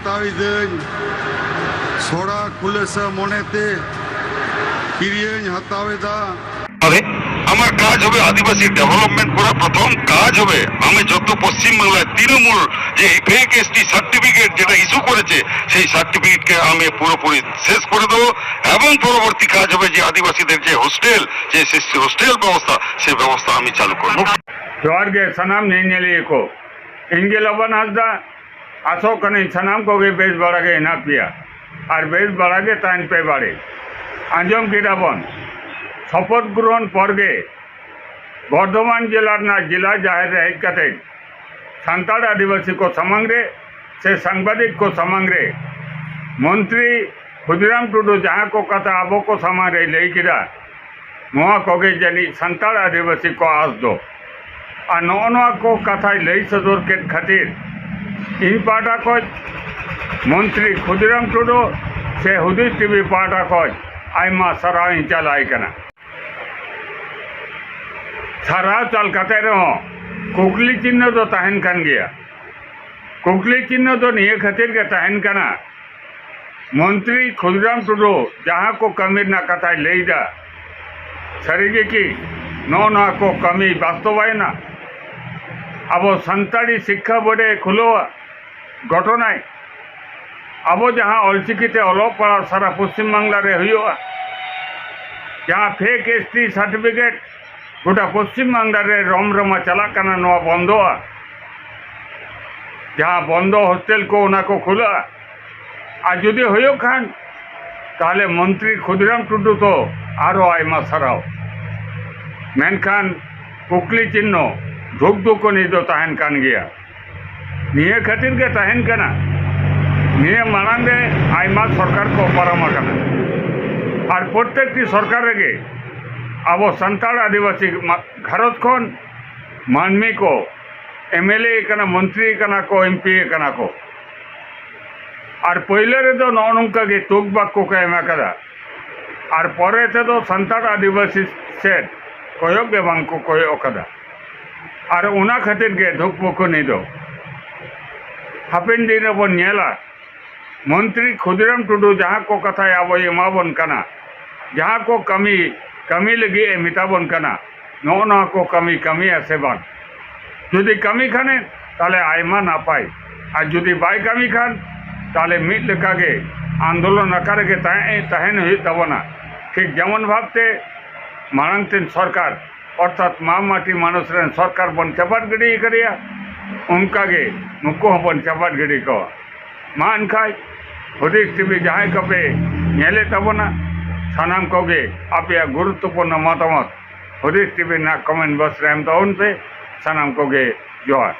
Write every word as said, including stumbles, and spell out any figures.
ᱦᱟᱛᱟᱣ ᱮᱫᱟᱹᱧ, ᱥᱚᱲᱟ ᱠᱷᱩᱞᱟᱹᱥᱟ ᱢᱚᱱᱮᱛᱮ ᱠᱤᱨᱤᱭᱟᱹᱧ ᱦᱟᱛᱟᱣ ᱮᱫᱟ᱾ আরে, আমার কাজ হবে আদিবাসী ডেভেলপমেন্ট করা। প্রথম কাজ হবে, আমি যত পশ্চিমবাংলায় তৃণমূল যে এই ফেক এসটি সার্টিফিকেট যেটা ইস্যু করেছে, সেই সার্টিফিকেটকে আমি পুরোপুরি শেষ করে দেবো। এবং পরবর্তী কাজ হবে যে আদিবাসীদের যে হোস্টেল, যে এসএসটি হোস্টেল ব্যবস্থা, সেই ব্যবস্থা আমি চালু করবো। ᱡᱚᱦᱟᱨ ᱜᱮ ᱥᱟᱱᱟᱢ ᱧᱮᱧᱮᱞᱤᱭᱟᱹ ᱠᱚ᱾ ᱤᱧ ᱜᱮ ᱞᱚᱵᱟᱱ ᱦᱟᱸᱥᱫᱟ᱾ ᱟᱥᱚᱜ ᱠᱟᱹᱱᱟᱹᱧ ᱥᱟᱱᱟᱢ ᱠᱚᱜᱮ ᱵᱮᱥ ᱵᱟᱲᱟ ᱜᱮ ᱦᱮᱱᱟᱜ ᱯᱮᱭᱟ ᱟᱨ ᱵᱮᱥ ᱵᱟᱲᱟ ᱜᱮ ᱛᱟᱦᱮᱱ ᱯᱮ ᱵᱟᱲᱮ᱾ ᱟᱸᱡᱚᱢ ᱠᱮᱫᱟ ᱵᱚᱱ, ᱥᱚᱯᱚᱫ ᱜᱨᱚᱦᱚᱱ ᱯᱚᱨ ᱜᱮ ᱵᱚᱨᱫᱷᱚᱢᱟᱱ ᱡᱮᱞᱟ ᱨᱮᱱᱟᱜ ᱡᱮᱞᱟ ᱡᱟᱦᱮᱨ ᱨᱮ ᱦᱮᱡ ᱠᱟᱛᱮ ᱥᱟᱱᱛᱟᱲ ᱟᱹᱫᱤᱵᱟᱹᱥᱤ ᱠᱚ ᱥᱟᱢᱟᱝ ᱨᱮ ᱥᱮ ᱥᱟᱝᱵᱟᱫᱤᱠ ᱠᱚ ᱥᱟᱢᱟᱝ ᱨᱮ ᱢᱚᱱᱛᱨᱤ ᱠᱷᱩᱫᱤᱨᱟᱢ ᱴᱩᱰᱩ ᱡᱟᱦᱟᱸ ᱠᱚ ᱠᱟᱛᱷᱟ ᱟᱵᱚ ᱠᱚ ᱥᱟᱢᱟᱝ ᱨᱮᱭ ᱞᱟᱹᱭ ᱠᱮᱫᱟ, ᱱᱚᱣᱟ ᱠᱚᱜᱮ ᱡᱟᱹᱱᱤᱡ ᱥᱟᱱᱛᱟᱲ ᱟᱹᱫᱤᱵᱟᱹᱥᱤ ᱠᱚ ᱟᱸᱥ ᱫᱚ᱾ ᱟᱨ ᱱᱚᱜᱼᱚ ᱱᱚᱣᱟ ᱠᱚ ᱠᱟᱛᱷᱟᱭ ᱞᱟᱹᱭ ᱥᱚᱫᱚᱨ ᱠᱮᱫ ᱠᱷᱟᱹᱛᱤᱨ ᱤᱧ ᱯᱟᱦᱴᱟ ᱠᱷᱚᱱ ᱢᱚᱱᱛᱨᱤ ᱠᱷᱩᱫᱤᱨᱟᱢ ᱴᱩᱰᱩ ᱥᱮ ᱦᱩᱫᱤᱥ ᱴᱤᱵᱷᱤ ᱯᱟᱦᱴᱟ ᱠᱷᱚᱱ ᱟᱭᱢᱟ ᱥᱟᱨᱦᱟᱣ ᱤᱧ ᱪᱟᱞᱟᱭ ᱠᱟᱱᱟ᱾ ᱥᱟᱨᱦᱟᱣ ᱪᱟᱞ ᱠᱟᱛᱮ ᱨᱮᱦᱚᱸ ᱠᱩᱠᱞᱤ ᱪᱤᱱᱦᱟᱹ ᱫᱚ ᱛᱟᱦᱮᱱ ᱠᱟᱱ ᱜᱮᱭᱟ᱾ ᱠᱩᱠᱞᱤ ᱪᱤᱱᱦᱟᱹ ᱫᱚ ᱱᱤᱭᱟᱹ ᱠᱷᱟᱹᱛᱤᱨ ᱜᱮ ᱛᱟᱦᱮᱱ ᱠᱟᱱᱟ, ᱢᱚᱱᱛᱨᱤ ᱠᱷᱩᱫᱤᱨᱟᱢ ᱴᱩᱰᱩ ᱡᱟᱦᱟᱸ ᱠᱚ ᱠᱟᱹᱢᱤ ᱨᱮᱱᱟᱜ ᱠᱟᱛᱷᱟᱭ ᱞᱟᱹᱭᱫᱟ, ᱥᱟᱹᱨᱤᱜᱮ ᱠᱤ ᱱᱚᱜᱼᱚ ᱱᱚᱣᱟ ᱠᱚ ᱠᱟᱹᱢᱤ ᱵᱟᱥᱛᱚᱵᱟᱭᱮᱱᱟ? ᱟᱵᱚ ᱥᱟᱱᱛᱟᱲᱤ ᱥᱤᱠᱠᱷᱟ ᱵᱳᱨᱰᱮ ᱠᱷᱩᱞᱟᱹᱣᱟ ᱜᱷᱚᱴᱚᱱᱟᱭ, ᱟᱵᱚ ᱡᱟᱦᱟᱸ ᱚᱞᱪᱤᱠᱤ ᱛᱮ ᱚᱞᱚᱜ ᱯᱟᱲᱦᱟᱣ ᱥᱟᱨᱟ ᱯᱚᱥᱪᱤᱢ ᱵᱟᱝᱞᱟ ᱨᱮ ᱦᱩᱭᱩᱜᱼᱟ, ᱡᱟᱦᱟᱸ ᱯᱷᱮᱠ ᱮᱥᱴᱤ ᱥᱟᱨᱴᱤᱯᱷᱤᱠᱮᱴ ᱜᱚᱴᱟ ᱯᱚᱥᱪᱤᱢ ᱵᱟᱝᱞᱟ ᱨᱮ ᱨᱚᱢ ᱨᱚᱢᱟ ᱪᱟᱞᱟᱜ ᱠᱟᱱᱟ, ᱱᱚᱣᱟ ᱵᱚᱱᱫᱚᱜᱼᱟ᱾ ᱡᱟᱦᱟᱸ ᱵᱚᱱᱫᱚ ᱦᱳᱥᱴᱮᱞ ᱠᱚ, ᱚᱱᱟ ᱠᱚ ᱠᱷᱩᱞᱟᱹᱜᱼᱟ᱾ ᱟᱨ ᱡᱩᱫᱤ ᱦᱩᱭᱩᱜ ᱠᱷᱟᱱ, ᱛᱟᱦᱞᱮ ᱢᱚᱱᱛᱨᱤ ᱠᱷᱩᱫᱤᱨᱟᱢ ᱴᱩᱰᱩ ᱫᱚ ᱟᱨᱚ ᱟᱭᱢᱟ ᱥᱟᱨᱦᱟᱣ᱾ ᱢᱮᱱᱠᱷᱟᱱ ᱠᱩᱠᱞᱤ ᱪᱤᱱᱦᱚ, ᱫᱷᱩᱠᱫᱷᱩᱠᱩᱱᱤ ᱫᱚ ᱛᱟᱦᱮᱱ ᱠᱟᱱ ᱜᱮᱭᱟ᱾ ᱱᱤᱭᱟᱹ ᱠᱷᱟᱹᱛᱤᱨ ᱜᱮ ᱛᱟᱦᱮᱱ ᱠᱟᱱᱟ, ᱱᱤᱭᱟᱹ ᱢᱟᱲᱟᱝ ᱨᱮ ᱟᱭᱢᱟ ᱥᱚᱨᱠᱟᱨ ᱠᱚ ᱯᱟᱨᱚᱢ ᱟᱠᱟᱱᱟ᱾ ᱟᱨ ᱯᱨᱚᱛᱮᱠᱴᱤ ᱥᱚᱨᱠᱟᱨ ᱨᱮᱜᱮ ᱟᱵᱚ ᱥᱟᱱᱛᱟᱲ ᱟᱹᱫᱤᱵᱟᱹᱥᱤ ᱢᱟ-, ᱜᱷᱟᱨᱚᱸᱡᱽ ᱠᱷᱚᱱ ᱢᱟᱹᱱᱢᱤ ᱠᱚ ᱮᱢ ᱮᱞ ᱮ ᱠᱟᱱᱟ, ᱢᱚᱱᱛᱨᱤ ᱠᱟᱱᱟ ᱠᱚ, ᱮᱢ ᱯᱤ ᱠᱟᱱᱟ ᱠᱚ᱾ ᱟᱨ ᱯᱳᱭᱞᱳ ᱨᱮᱫᱚ ᱱᱚᱜᱼᱚ ᱱᱚᱝᱠᱟ ᱜᱮ ᱛᱩᱠ ᱵᱟᱠ ᱠᱚ ᱮᱢ ᱟᱠᱟᱫᱟ᱾ ᱟᱨ ᱯᱚᱨᱮ ᱛᱮᱫᱚ ᱥᱟᱱᱛᱟᱲ ᱟᱹᱫᱤᱵᱟᱹᱥᱤ ᱥᱮᱫ ᱠᱚᱭᱚᱜ ᱜᱮ ᱵᱟᱝ ᱠᱚ ᱠᱚᱭᱚᱜ ᱟᱠᱟᱫᱟ᱾ ᱟᱨ ᱚᱱᱟ ᱠᱷᱟᱹᱛᱤᱨ ᱜᱮ ᱫᱷᱩᱠᱯᱩᱠᱩᱱᱤ ᱫᱚ᱾ ᱦᱟᱯᱮᱱ ᱫᱤᱱ ᱨᱮᱵᱚᱱ ᱧᱮᱞᱟ, ᱢᱚᱱᱛᱨᱤ ᱠᱷᱩᱫᱤᱨᱟᱢ ᱴᱩᱰᱩ ᱡᱟᱦᱟᱸ ᱠᱚ ᱠᱟᱛᱷᱟᱭ ᱟᱵᱚᱭ ᱮᱢᱟᱵᱚᱱ ᱠᱟᱱᱟ, ᱡᱟᱦᱟᱸ ᱠᱚ ᱠᱟᱹᱢᱤ, ᱠᱟᱹᱢᱤ ᱞᱟᱹᱜᱤᱫ ᱮ ᱢᱮᱛᱟᱵᱚᱱ ᱠᱟᱱᱟ, ᱱᱚᱜᱼᱚ ᱱᱚᱣᱟ ᱠᱚ ᱠᱟᱹᱢᱤ ᱠᱟᱹᱢᱤᱭᱟ ᱥᱮ ᱵᱟᱝ? ᱡᱩᱫᱤ ᱠᱟᱹᱢᱤ ᱠᱷᱟᱱᱮ, ᱛᱟᱦᱞᱮ ᱟᱭᱢᱟ ᱱᱟᱯᱟᱭ᱾ ᱟᱨ ᱡᱩᱫᱤ ᱵᱟᱭ ᱠᱟᱹᱢᱤ ᱠᱷᱟᱱ, ᱛᱟᱦᱞᱮ ᱢᱤᱫ ᱞᱮᱠᱟᱜᱮ ᱟᱱᱫᱳᱞᱚᱱ ᱟᱠᱟᱨ ᱨᱮᱜᱮ ᱛᱟᱦᱮᱸ, ᱛᱟᱦᱮᱱ ᱦᱩᱭᱩᱜ ᱛᱟᱵᱚᱱᱟ᱾ ᱴᱷᱤᱠ ᱡᱮᱢᱚᱱ ᱵᱷᱟᱵᱽᱛᱮ ᱢᱟᱲᱟᱝ ᱛᱮᱱ ᱥᱚᱨᱠᱟᱨ, ᱚᱨᱛᱷᱟᱛ ᱢᱟ ᱢᱟᱴᱤ ᱢᱟᱱᱩᱥ ᱨᱮᱱ ᱥᱚᱨᱠᱟᱨ ᱵᱚᱱ ᱪᱟᱯᱟᱫ ᱜᱤᱰᱤ ᱠᱟᱫᱮᱭᱟ, ᱚᱱᱠᱟᱜᱮ ᱱᱩᱠᱩ ᱦᱚᱸᱵᱚᱱ ᱪᱟᱯᱟᱫ ᱜᱤᱰᱤ ᱠᱚᱣᱟ᱾ ᱢᱟ ᱮᱱᱠᱷᱟᱡ ᱦᱩᱫᱤᱥ ᱴᱤᱵᱷᱤ ᱡᱟᱦᱟᱸᱭ ᱠᱚᱯᱮ ᱧᱮᱞᱮᱫ ᱛᱟᱵᱚᱱᱟ, ᱥᱟᱱᱟᱢ ᱠᱚᱜᱮ ᱟᱯᱮᱭᱟᱜ ᱜᱩᱨᱩᱛᱛᱚᱯᱩᱨᱱᱚ ᱢᱚᱛᱟᱢᱚᱛ ᱦᱩᱫᱤᱥ ᱴᱤᱵᱷᱤ ᱨᱮᱱᱟᱜ comment box ᱨᱮ ᱮᱢ ᱛᱟᱵᱚᱱ ᱯᱮ᱾ ᱥᱟᱱᱟᱢ ᱠᱚᱜᱮ ᱡᱚᱦᱟᱨ᱾